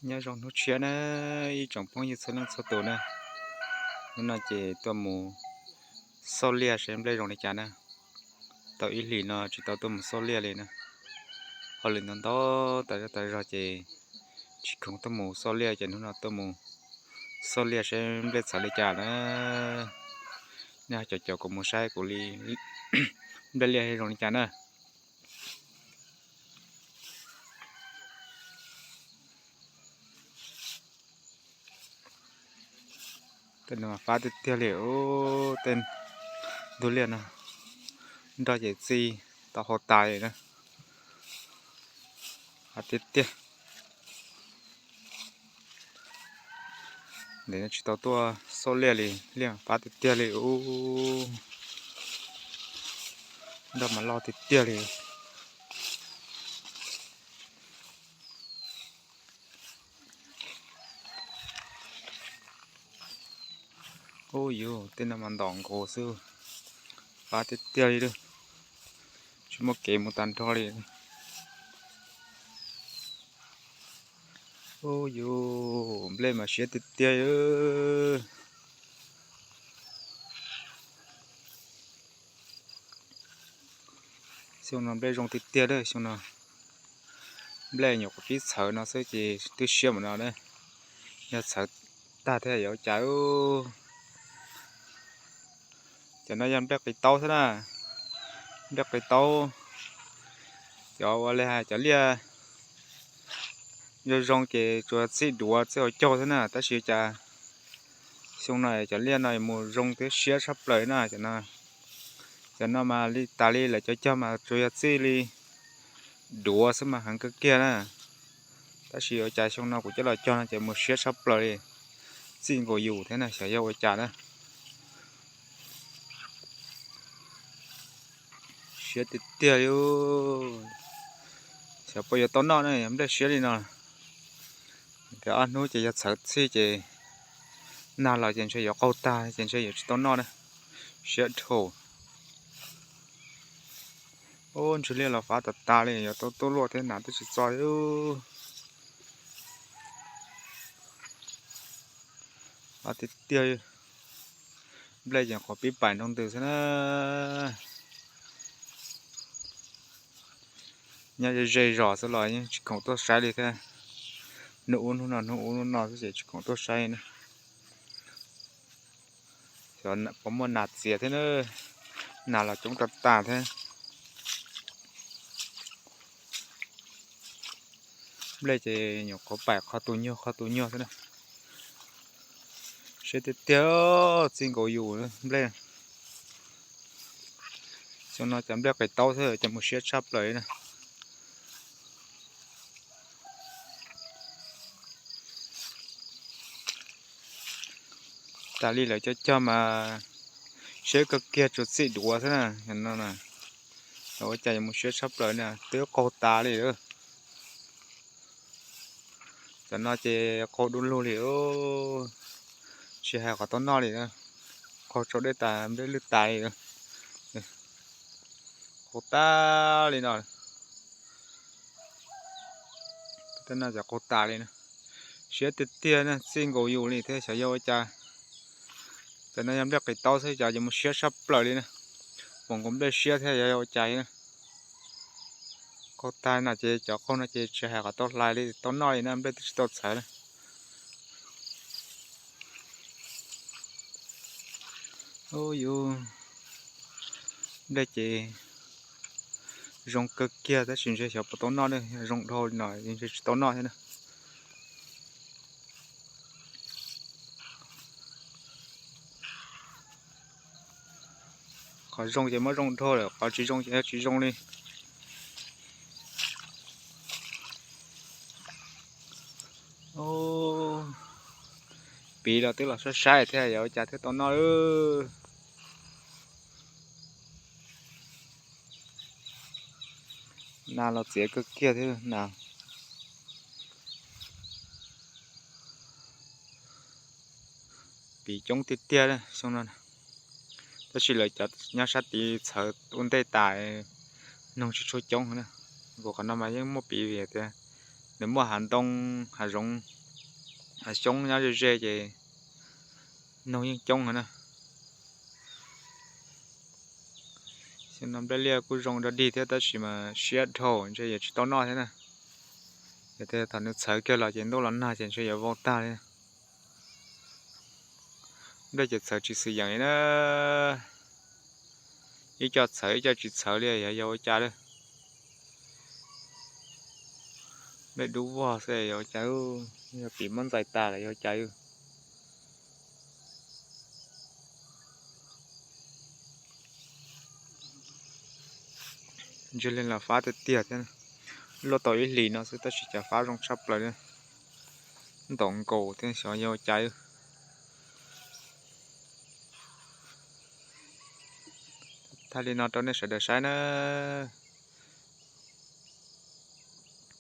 Nyob zoo hnub tshiab na, ib tsoom phooj ywg txhua leej txhua tus na. Hnub no ces tuaj mus xauj liaj seb nplej zoo li cas na. Tau ib hlis no tsis tau tuaj mus xauj liaj li na. Hauj lwm ntau ntau tas zog tas zog ces tsis khoom tuaj mus xauj liaj ces hnub no tuaj mus xauj liaj seb nplej txhawv li cas na. Nej ho caum caum kuv mus saib kuv li nplej liaj zoo li cas na. Tej no fab tiag tiag li, tej ntug liaj no nroj ces txij tau hau tas li na. Fab tiag tiag. Ntawm no tsis tau tuaj xauj liaj li, liaj fab tiag tiag li, nroj mas loj tiag tiag li. Ub yus, tej no mas ntom nkaus xwb, fab tiag tiag li lawm. Tsis muaj kev mus tag nrho li. Ub yus, nplej mas siab tiag tiag. Xyoo no nplej zoo tiag tiag lawm xyoo no. Nplej nyuam qhuav pib txhawv no xwb ces twb siab mus no na. Yog txhawv tag thiab yuav ua cas. Cov no yog nplej qis taub xwb na. Nplej qis taub. Cov ua li hais cov liaj zoo zoo ces tsuas txij duav txij hauv caug xwb na, tab sis cas xyoo no cov liaj no mus zoo thiab siab tshaj plaws na. Cov no mas li tas li lawv cov cog mas tsuas yog txij li duav xwb mas heev kawg kiag na. Tab sis ua cas xyoo no kuv coj los cog no ces mus siab tshaj plaws li, txij nkaus yus thiab na, xyov yog ua cas na. Siab tiag tiag li. Xyov puas yuav tau noj ne, nplej siab li no. Tias ob hnub ces yog txhawv txhij ces nag los ces ntshe yuav qaug tag ces ntshe yuav tsis tau noj na. Siab dhau. Ub, ntswg liaj los fab tas tas li, yuav tau tuaj luaj thiab, nas twb tsis txo li. Fab tiag tiag. Nplej ces qhuav pib pais nroo ntws xwb na. Nyob ze zos xwb los yeej tsis khoom tuaj saib li thiab. Hnub ub hnub no hnub ub hnub no xwb ces tsis khoom tuaj saib na. Xyov puas muaj nas txias thiab na, nas los coob tas tas thiab. Nplej ces nyuam qhuav pais qhov tus nyuag qhov tus nyuag xwb na. Siab tiag tiag, txij nkaus yus nplej. Xyoo no cas nplej qis taub xwb cas mus siab tshaj plaws li na. Tas li lawv cov cog mas siab kawg kiag, tsuas txij duav xwb na. Ua cas yuav mus siab tshaj plaws na, twb qaug tas li lawm. Cov no ces qaug du lug li, tsis hais qhov tau noj li, qaug tsau dej tas nplej lwj tas li. Qaug tag li no. Tej no ces qaug tas li na. Siab tiag tiag na, txij nkaus yus li thiab xyov yog ua cas. Cov no yog nplej qis taub xwb, cov ces mus siab tshaj plaws li na. Pom nkaus nplej siab thiab xyov yog ua cas li na. Qaug tag no ces cov qaug no ces tsis hais qhov tau hlais li tau noj li na, nplej twb tsis tau txhawv na. Ub yus, nplej ces zoo kawg kiag tab sis ntshe xyov puas tau noj ne, zoo dhau li no ntshe tsis tau noj thiab na. Qhov zoo ces muab zoo dhau lawm, qhov tsis zoo ces tsis zoo li. Piv los twb los saib saib thiab, yog ua cas thiaj tau noj lawm. Nas los txiav kawg kiag thiab na. Piv coob tiag tiag xyoo no, tab sis lawv cov nyob sab tid txhawv ua ntej tas, noog tsis tshua coob na. Nkaus qhov no mas yeej muaj piv vim tias Nws muaj hav ntoo, hav zoov, hav xyoob nyob ze ze ces noog yeej coob heev na. Xyoo no nplej liaj kuj zoo dog dig thiab tab sis mas siab dhau ntshe yuav tsis tau noj thiab na. Yog tias thaum nws txhawv kiag los ces ntuj los nag ces ntshe yuav vau tag li. Nplej ces txhawv tsis xwm yeem li na. Ib co txhawv ib co tsis txhawv li, yog yog ua cas lawm? Nplej dub vog xwb yog ua cas? Yog pim muab ntxais tas los yog ua cas? Ntshe li los fab tiag tiag thiab. Luaj tau ib hlis no xwb tab sis cas fab zoo tshaj plaws li. Ntaus nkaus thiab xyov yog ua cas. Thaij li no rau nej sawv daws saib na.